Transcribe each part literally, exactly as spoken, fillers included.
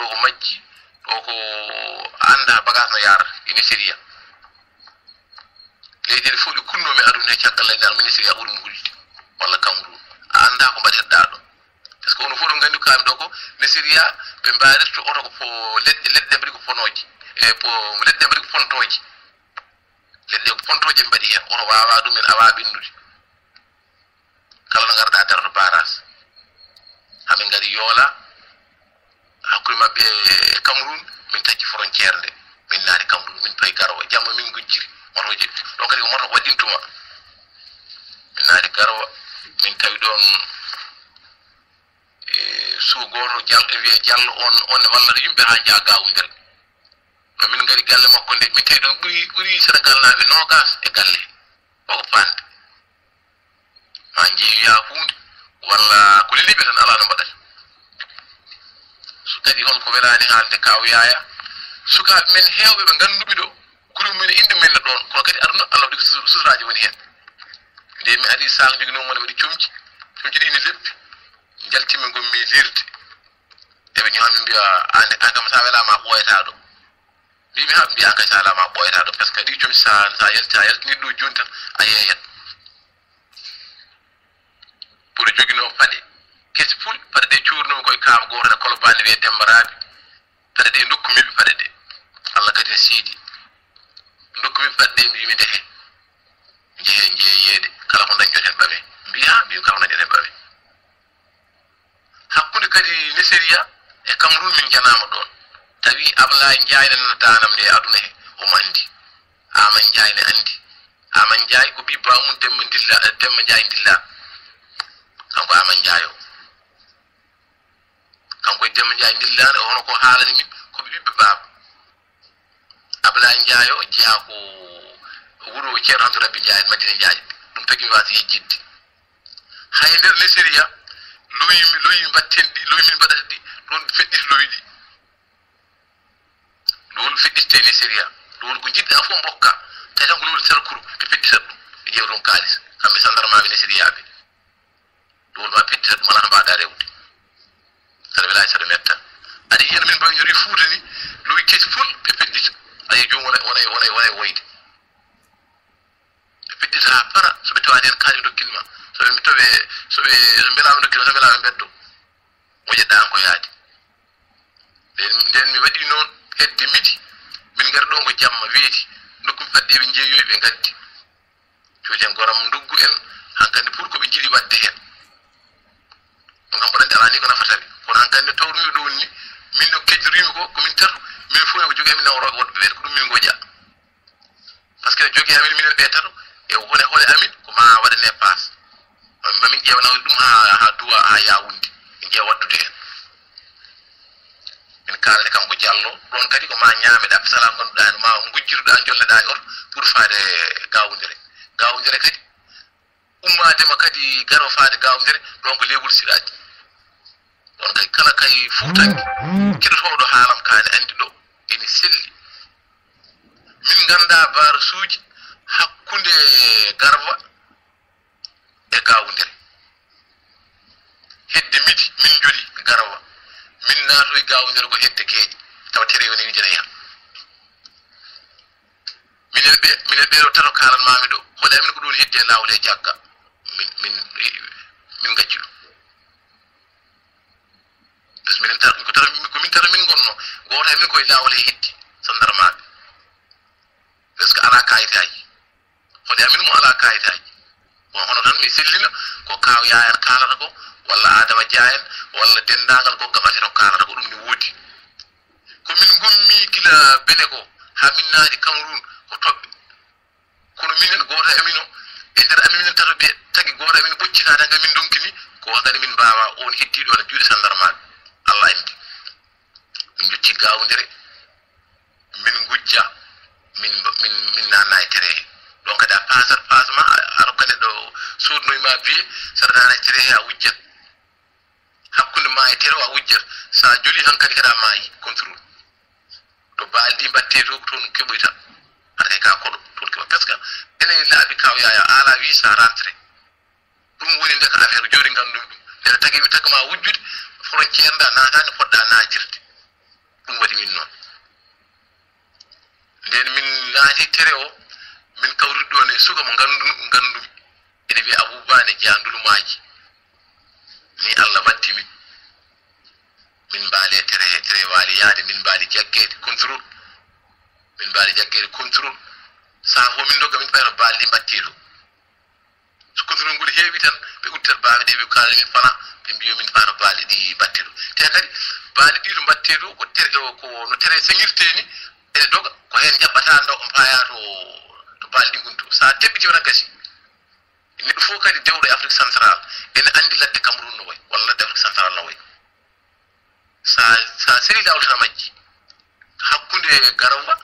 Ko majji ɗo ko a annda bagage no yaara e Nigeria. Leyɗeele fof ɗe kunno mi aduna e caggal leydi Nigeria ɓuri mo hulde walla Cameroun. A annda ko mbaɗirɗa ɗo. Par ce que onon fof ɗo nganndi ko kaami ɗo ko Nigeria ɓe mbarirto oto ko po leɗɗe leɗɗe mbaɗi ko ponooje e po leɗɗe mbaɗi ko pontooje. Leɗɗe ko pontooje mbaɗi heen oto waawa ɗum en awa ɓennude. Kala no ngarɗa daroto barrage. Hamin ngari yoola hakkunde maɓɓe e Cameroun, min tacci frontière nde. Min naati Cameroun, min payi Garoua. Jamma min ngujjiri motoje. Ɗon kadi ko moto waɗɗintuma. Min naati Garoua, min tawi ɗon e suo gooto Diallo, e wiye Diallo on, on ne wallata yimɓe haa njaha Gawundere. No min ngari galle makko nde, min tawi ɗon ɓuri, ɓuri Senegal naaɓe noogas e galle. Koko pande. Ma jeeya huunde, walla ko leliɓe tan alaa no mbaɗata. So kadi hol ko welaani haalde Kaaw Yaaya, sukaaɓe men heewɓe ɓe ngannduɓe ɗo, groupe men e innde men ne ɗoon, kono kadi aduna Allah waɗi ko su-, suturaaji woni heen. Nde mi ari, saak joginoo mo ne waɗi comci, comci ɗi ne leppi, njaltimi ngonmi lirde. Eɓe ñaami mbiya, "Aan de, aan kam sa welaama a ɓooyataa ɗo." Mbimi, "Ha, mbiya kay sa welaama a ɓooyataa ɗo, par ce que ɗi comci sa, sa yalti, sa yaltini ɗo jooni tan, a yeeyat." Pour joginoo paɗe kesi pul, paɗe ɗe cuurnoomi koye kaaba gooto e Kolobaan wiyee Demba Raabi. Paɗe ɗe ndokkumi ɓe paɗe ɗe. Allah kadi ne seedi. Ndokkumi ɓe paɗe ɗe, mbimi, "Ndehe. Njehe, njehe yeeyde. Kala ko ndañɗon heen ɓame." Mbiya, mbimi, "Kala ko ndañɗon heen ɓame." Hakkunde kadi Nigeria e Cameroun min njanaama ɗoon. Tawi Ablaye Ndiaye ne nana daanam nde aduna he, omo anndi. Aman Ndiaye ne anndi. Aman Ndiaye ko ɓii bamum Demba Ndilla, Demba Ndiaye Ndilla. Kanko Aman Ndiaye o. Kanko e Demba Ndiaye Ndilla ne, hono ko haalani min, ko ɓe ɓiɓɓe baaba. Ablaye Ndiaye o jeyaa ko wuro Ceerno Hamdu Rabbi Ndiaye, Madina Ndiaye. Ɗum tagi mi waasa yejjitde. Hay nder Nigeria, lowi, lowi mbatten ɗi, lowi min mbaɗata ɗi, ɗon feɗɗiti lowi ɗi. Ɗum feɗɗitte Nigeria. Ɗum ko njiɗɗa fof mbokka. Tawi tan ko lowi sarkuru, ɓe feɗɗita ɗum. Ɓe ƴeewa ɗum kaalis. Kamɓe sandarmaaɓe Nigeria ɓe. Ɗum ma feɗɗita ɗum, alaa no mbaɗa rewde. Saɗa welaa, saɗa metta. Aɗa yiya no min mbawi jori Fuuta ni, lowi kesi fof, ɓe feɗɗita. Ayi, joom wona, wona, wona, wona woyde. Ɓe feɗɗita haa para, so ɓe tawaani heen kaalis ndokkin ma. So ɓe tawi, so ɓe, so mbelaama ndokkin ma, so mbelaama mbeddo. Moƴƴaɗa an ko yaadi. Nden, nden mi waɗi noon, hedde midi, min ngari ɗo ko jamma weeti, nokku mi fadde ɓe njeeyoyi ɓe ngaddi. Cuuti en goram nduggu en, hankandi pour ko ɓe njiɗi waɗde heen. Ɗum kam mboɗo anndi alaa ni ko nafata ɓe. Kono hankandi tawruɓe ɗo woni ni, min no kejjorimi ko, ko min tato, min fof ko jogi amin nawrooɓe woɗɓe ɓe, ko ɗum min ngoƴa. Par ce que jogi amin minen ɓe tato, e hole hole amin, ko ma waɗane paas. Ma, ma min ƴeewa nawde ɗum haa, haa duwa, haa yawunde. Min ƴeewa waɗdude heen. Min kaalani kanko Jallo, ɗoon kadi ko ma ñaameɗa, salaam ngonduɗa heen, ma ngujjiruɗa, njolleɗa e oto pour faade Gawundere. Gawundere kadi, ummaade ma kadi garo faade Gawundere, ɗoon ko leebol siraaji. Ɗoon kay kala kay Fuutanke, keɗotooɗo haalam kaa ne anndi ɗo, ene selli. Min ngannda barasuuji hakkunde Garba e Gawundere. Hedde midi, min njoli Garba. Min naatoyi Gawundere ko hedde geeƴe. Tawa tere woni wiide na yaha. Minen ɓe, minen ɓe ɗo tato kaalan mami ɗo. Hoɗe amin ko ɗum hedde laawol e jagga. Min, min, min ngacci ɗum. Parce que minen tar-, ko tar-, ko min tara min ngonno. Gooto amin koye laawol e heddi. Sandarmaaɓe. Parce que alaa kayitaaji. Hoɗe amin mo alaa kayitaaji. Bon, hono tan mi sellina ko Kaaw Yaayan kaalata ko, walla Adama Jaayan, walla denndaangal ko gaɓate to kaalata ko, ɗum ne woodi. Ko min ngummi gila Bene ko, haa min naati Cameroun ko toɓɓe. Kono minen gooto e amin o, e nder amin minen tato ɓe tagi gooto e amin ɓoccinaade, nga min ndonkini, ko wagani min mbaawa on heddiiɗo wona juuɗe sandarmaaɓe. Allah anndi. Min njotti Gawundere, min ngujja, min, min, min naanna e tere he. Ɗon kadi a paasat paas ma, a, a rokka neɗɗo soodnoy ma biye, saɗa naana e tere he a wujjat. Hakkunde ma e tere o a wujjat, sa joli hankadi kadi a maayi, contrôle. To baali ɗi mbatte to, ko toon keɓoyta. Hara kay ka koɗo, toon keɓa. Parce que ene laaɓi Kaaw Yaya, ala wi sa rentré. Ɗum woni nde ka affaire jooɗi nganndu ɗum. Nde tagi mi tagma wujjude, frontière nda naataani poɗɗa naajirde. Ɗum waɗi min noon. Nden min naati tere o, min kawri ɗon e suka mo nganndu-, nganndumi. Ene wiya Abuba ne jeyaa ndulumaaji. Ni Allah waddi min. Min mbaali e tere he, tere waali yaade, min mbaali jaggeede contrôle. Min mbaali jaggeede contrôle. Saha fof min ndogga, min ɓeyra baali ɗi mbattee ɗo. So contrôle ngol heewi tan, ɓe udditat baali ɗi, ɓe kaala min fala, ɓe mbiya min fala baali ɗi mbattee ɗo. Te kadi, baali ɗi to mbattee ɗo, ko tere, ko no tere seŋirtee ni, ene doga, ko heen njaɓɓata ndo, mpaaya to, to baali ɗi ngoni to. So a teɓɓitii wona gasi. Neɗɗo fof kadi dewɗo e Afrique Central, ene anndi ladde Cameroun no wayi, walla ladde Afrique Central no wayi. Sa, sa seli laawol tan a majji. Hakkunde Garoua,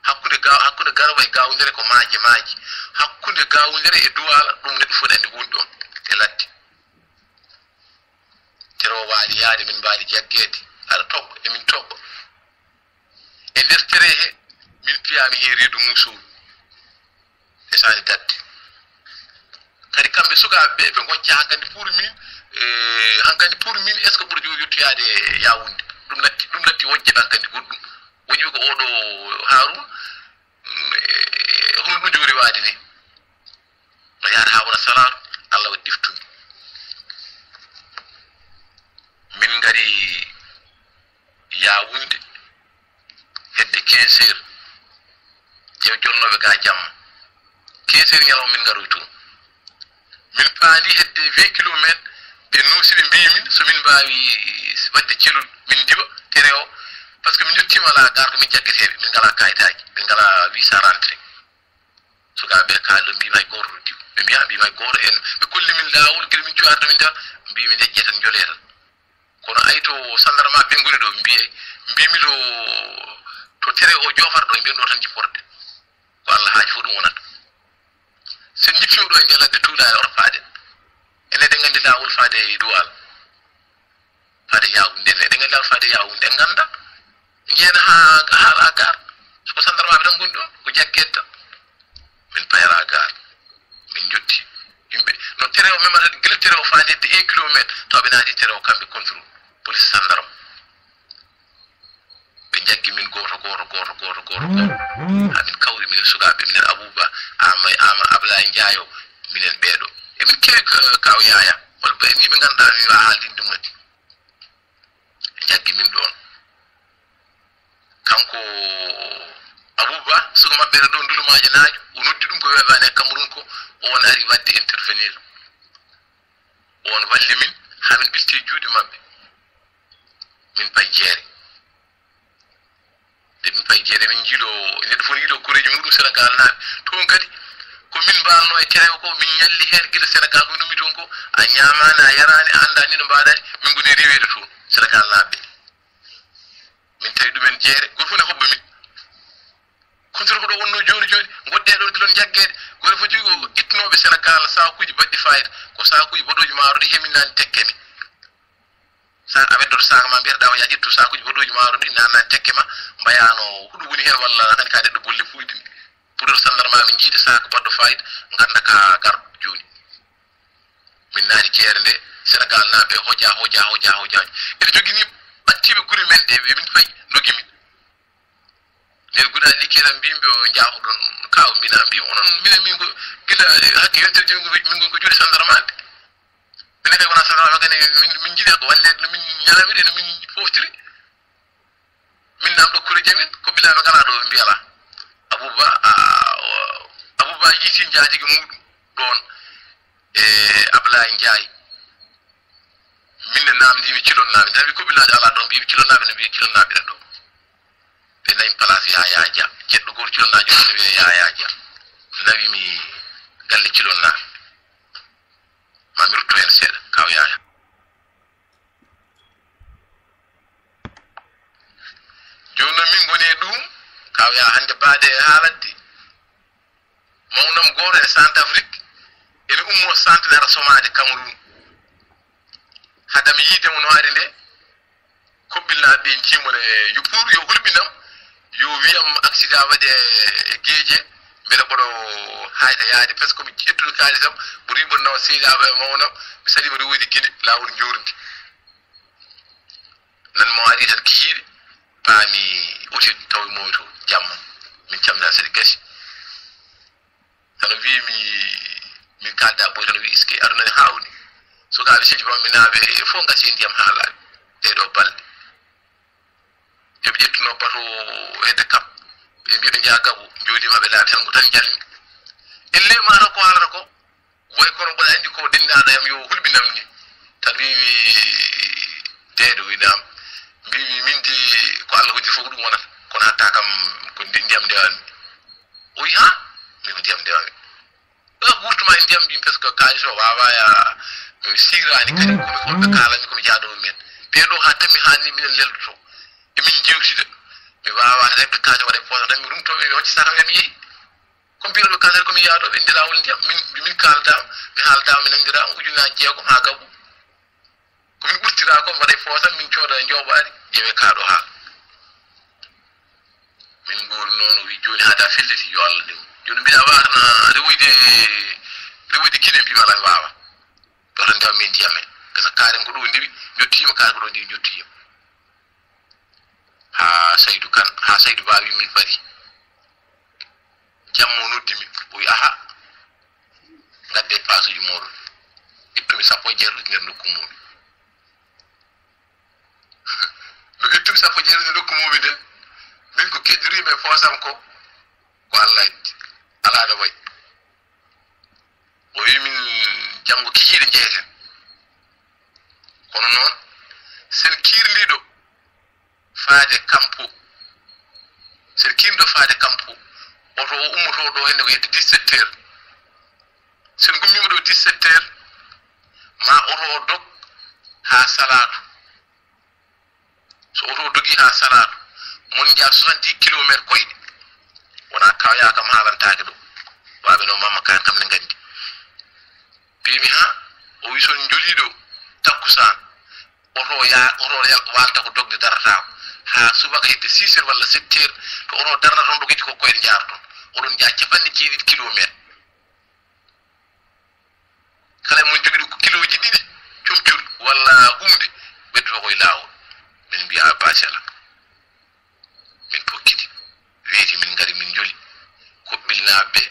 hakkunde Ga-, hakkunde Garoua e Gawundere ko maaje, maaje. Hakkunde Gawundere e Douala, ɗum neɗɗo fof ne anndi ko woni ɗon e ladde. Tere o waali yaade, min mbaali jaggeede. Aɗa toɓɓa, emin toɓɓa. E nder tere he, min piyaami heen reedu Muusouru. E saani dadde. Kadi kamɓe sukaaɓe ɓe, ɓe ngocca hankadi pour min, eh, hankadi pour min, est-ce que ɓuri jooɗi yettoyaade Yaawunde? Ɗum natti, ɗum natti wojjata hankadi goɗɗum. Woni ko oɗo Haaruna, mm, eh, hono ɗum jogori waade ni. No yaata haa wona salaaru, Allah waɗi ɗiftumi. Min ngari Yaawunde hedde quinze heures. Ƴeew jonnooɓe ga jamma. Quinze heures ñalawma min ngaroyi toon. Min paandi hedde vingt kilomètres, ɓe noosi ɓe mbii min so min mbaawi waɗde celol, min ndiwa tere o. Par ce que min njottiima alaa gar ko min jaggeteeɓe, min ngalaa kayitaaji, min ngalaa visa rentrée. Sukaaɓe ɓe kaali ɗo, mbii may gooto ruddi. Ɓe mbiya, mbii may gooto en, ɓe kolli min laawol, gila min cuwaata min ndewa, mbii min ndeƴƴe tan, njolee tan. Kono ay to sandarma ɓe ngoni ɗo, mbiyay, mbii mi ɗo, to tere o joofata ɗo, mbiyan ɗo tan jipporde. Ko Allah haaji fof ɗum wonata. Sen njippiima ɗo e nder ladde tuuɗa e oto faaɗe. Enen eɗen nganndi laawol faade e Duwaala. Faade Yaawunde, eɗen nganndi laawol faade Yaawunde, en nganndaa. Njeena haa, haa, haa gar. So ko sandarmaaɓe tan ngoni ɗoon, ko jaggeede tan. Min payra gar. Min njotti. Yimɓe, no tere o memata, gila tere o faade hedde un kilomètre, tawa ɓe naati tere o kamɓe contrôle. Police sandarma. Ɓe njaggi min gooto, gooto, gooto, gooto, gooto, gooto. Haa min kawri, minen sukaaɓe, minen Abuba, Ama, Ama, Ablaye Ndiaye o, minen ɓeeɗo. Emin keewi ka-, kaw Yaya. Won ɓe ni ɓe ngannduɗaa mi waawa haalde ɗum waɗi. Ɓe njaggi min ɗoon. Kanko Abuba, suka maɓɓe ɗo, Ndulumaaji Naajo, o noddi ɗum ko weeɓaani e Cameroun ko, o won ari waɗde intervenir. O won walli min, haa min ɓilti juuɗe maɓɓe. Min payi jeere. Nde min payi jeere, min njiilo, neɗɗo fof ne yiɗo koreeji muɗum Senegal naaɓe. Toon kadi, ko min mbaanno e tere o ko, min ñalli heen gila Senegal ko numi toon ko, a ñaamaani, a yaraani, a anndaa ni no mbaɗaani, min ngoni riiweede toon, Senegal naaɓe. Min tawi ɗumen jeere, gooto fof ne hobba min. Kontiri ko ɗo wonno jooni jooni, ngoɗɗe ɗo gila on jaggeede, gooto fof jogi ko ittunooɓe Senegal saakuuji baɗɗi fayida, ko saakuuji boɗooji maaro ɗi heminnaani tekke mi. Sa a weddoto saaka ma, mbiyata ɗa o yaa ƴettu saakuuji boɗooji maaro ɗi, nanna tekke ma, mbayaano huɗo woni heen walla kadi ka neɗɗo bolle puyɗe ni. Puɗoto sandarma, min njiidi saaka baɗɗo fayida, ngannda ka garɗo jooni. Min naati jeere nde, Senegal naaɓe hoja, hoja, hoja, hoja. Eɓe jogini ɓattiiɓe gure men ɗe, ɓe min payi, ndogi min. Nden guda likkere mbimi ɓe o njaahuɗon ka o mbina, mbimi onon, minen min ko gila hakke yontere jooni ko min ngoni ko juuɗe sandarmaaɓe. Minen kay wona sandarmaaɓe kadi min, min njiɗi ko walleede no min ñaamiri, no min foftiri. Min namɗo kureeji amin, ko bilaaɓe ngalaa ɗo, ɓe mbiya alaa. Abuba, a, o, Abuba yiiti njaatigi muuɗum ɗoon e Ablaye Ndiaye. Min ne namndimi cilonnaaɓe. Tawi ko bilaaɓe alaa ɗoon, mbiimi cilonnaaɓe, no mbiya cilonnaaɓe ɗo. Ɓe nayi place Yaya Dia. Ceɗɗo gooto cilonnaajo no wiya Yaya Dia. Nawi mi galle cilonnaaɓe. Ma mi rutto heen seeɗa, kaw Yaya. Jooni noon min ngoni e ɗum, kaw Yaya, hannde baade e haaladde. Mawnam gooto e Centrafrique, ene ummoo Centre ara somaade Cameroun. Hadam yiide mo no ari nde, Koɓɓilnaaɓe ɓe njiimo ne, yo pour, yo hulɓinam, yo wiyam accident waɗe e Geeje, mbele mboɗo hayta yaade, par ce que mi ƴettude kaalisam, mboɗo yimɓe nawa seedaaɓe e mawnam, mi salii mboɗo woodi Gine, laawol njoorndi. Nan mo ari tan kihiiɗe, Ani utin tawi moyto jamma. Min camna sedi gasi. Hano wiimi, min kalda ɓoy tan wi iske aduna ne hawni. Sukaaɓe sedi bamɓe naaɓe fof ngasi e ndiyam haa laaɓi. Ɗee ɗoo balɗe. Ɓe ƴettuno bato hedde kam. Ɓe mbiya ɓe njaha Gabo, jooɗi maɓɓe laaɓi tan ko tan njalmi. En leemaano ko haalata ko. Way kono mboɗo anndi ko denndaanɗo yam yo hulɓinam ni. Tan mbiimi deeɗo winam. Mbiimi min di ko Allah hoddiri fof ko ɗum wonata. Kono hatta kam ko ndi-, ndiyam ndewami. O wi ha? Min ko ndiyam ndewami. Ɗo wurtuma e ndiyam mbimi parce que kaalis o waawaya mi siirani kadi komi holɓe kaalami komi jaaɗo men. Ɓee ɗo ha tammi ha ni minen leldoto. E min jewtida. Mi waawa heɓde kaalis waɗa e poosam tan mi rumto ɓe mi hocci sara ɓe mi yehi. Ko mbiyatmi kasen ko mi yahdo ɓe nderawol ndiyam min min kaldama mi haldama mi nandirama ujunnaji jeegom ha Gabo. Ko min ɓurtira ko mbaɗa e poosam min cooda e jooɓaari ƴeewe kaɗo ha. Min ngori noon o wi joni hada felliti yo Allah ndew. Joni mbiɗa wasana rewoyde rewoyde kine mbima ala mi wawa. Ɗoto ndewa min ndiyam he gasa karen ko ɗo ndewi jottima karen ko ɗo ndewi jottima. Ha Saydu Kan ha Saydu Ba wi min pari. Jamma o noddi mi o wi aha. Ngadde paasuji moɗon. Ittumi sappo e jeetati nder nokku mumi. No ittumi sappo e jeetati nder nokku mumi nden min ko keddirimi e poosam ko ko Allah addi. Ala no wayi. O wi min janngo kikiiɗe njeyeten. Kono noon sen kiirliiɗo faade kampo sen kiirliiɗo faade kampo oto o ummoto ɗo hende ko hedde dix-sept heures. Sen gummiima ɗo dix-sept heures ma oto o dog haa salaatu. So oto dogi haa salaatu mon njaha soixante-dix kilometre koyɗe wona kawya kam haalantaake ɗo. Waɓe no mamma kan kam ne nganndi. Mbimi ha o wi son njoliɗo takkusaan oto ya oto walta ko dogde darata ko haa subaka hedde six heures walla sept heures to oto darata toon ɗo kadi ko koyɗe njaara toon. Oɗon njaha capanɗe jeeɗiɗi kilometre. Kala mon jogiɗo ko kiloji ɗiɗi comcur walla hunde ɓeddoto koye lawol. Min mbiya basi ala. Min pokkiti weeti min ngari min joli. Koɓɓilnaɓe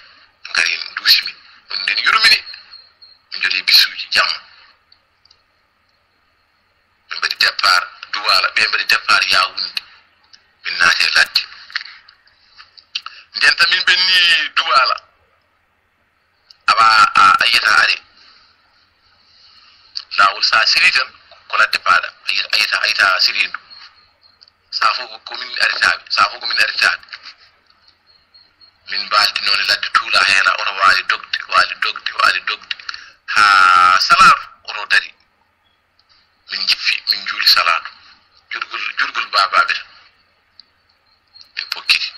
ngari duusi min. On nden yurmini min joli bisuji jamma. Min mbaɗi départ Duwala ɓe mbaɗi départ Yawunde. Min naati e ladde. Nden tan min ɓenni Duwala. Awa a yiyata are lawol sa siri tan ko ladde paɗa a yiyata a yiyata a siri ndu. Sa fof ko min aritaɓe sa fof ko min aritaɓe. Min mbaldi noon e ladde tuula heena oto waali dogde waali dogde waali dogde ha salaatu oto dari. Min njippi min njuuli salaatu jurgol jurgol baabaaɓe tan. Min pokkiti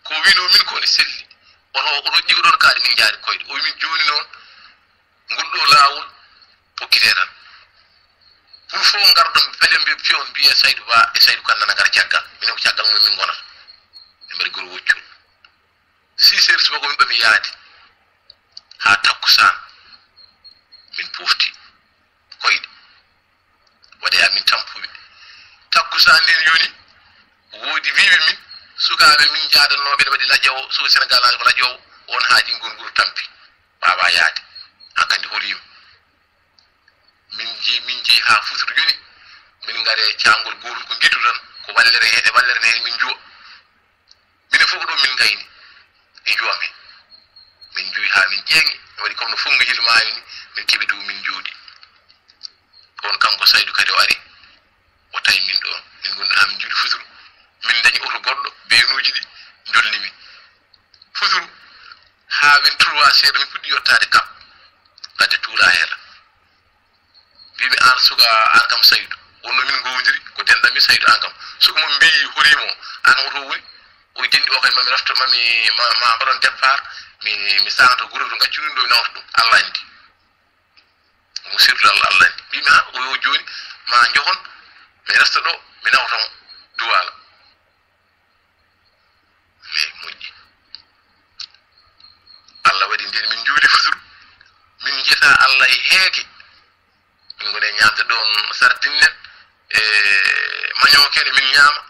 ko wino min ko ne selli. Oto oto ƴigo ɗon kaari min njaari koyɗe o min jooni noon ngol ɗo laawol pokkite tan. Pour fof ngarɗon pele mbi piyon mbiye Saydu Ba e Saydu Kan nana ngara caggal minen ko caggal mum min ngonata. Ɓe mbaɗi goro woccol six heures subaka min ɓami yaade haa takkusaan min pofti koyɗe. Waɗe amin tampuɓe takkusaan nden yoni woodi wiiɓe min sukaaɓe min njaadannooɓe ne waɗi lajjawo suka Senegal an ko lajjowo on haaji ngol nguru tampi. Wawa yaade hankandi holiima. Min jeyi min jeyi haa futuro joni min ngare caangol gootol ko ngittu tan ko wallere he e wallere ne heen min njuwa. Minen fof ko ɗo min ngayni e juwam he. Min njuwi haa min ƴeeŋi mi waɗi comme no funngo yil maayo ni min keɓi dow min njuuɗi. Ɗoon kanko Saydu kadi o ari o tawi min ɗoon min ngonɗo haa min njuuɗi futuro. Min ndañi oto goɗɗo beenuuji ɗi njolni min futuro haa vingt-trois seeɗa min puɗɗi yottaade kap ladde tuula heela. Mbimi an suka an kam Saydu wonno min gowdiri ko denɗami Saydu an kam suka mo mbiyi horiimo an hoto woni o denɗi o kadi mami rafto mami ma mbaɗon départ mi mi sanato groupe to gaccu ɗum ɗo mi nawta ɗum Allah anndi. Mo sirdu Allah Allah anndi mbimi ha o yo joni ma johon mi rafta ɗo mi nawta mo duwala. Mais moƴƴi Allah waɗi nden min njuuli futur min jeta Allah e heege. Min ngoni e ñaamde ɗoon sardinnen e mañooke ne min ñaama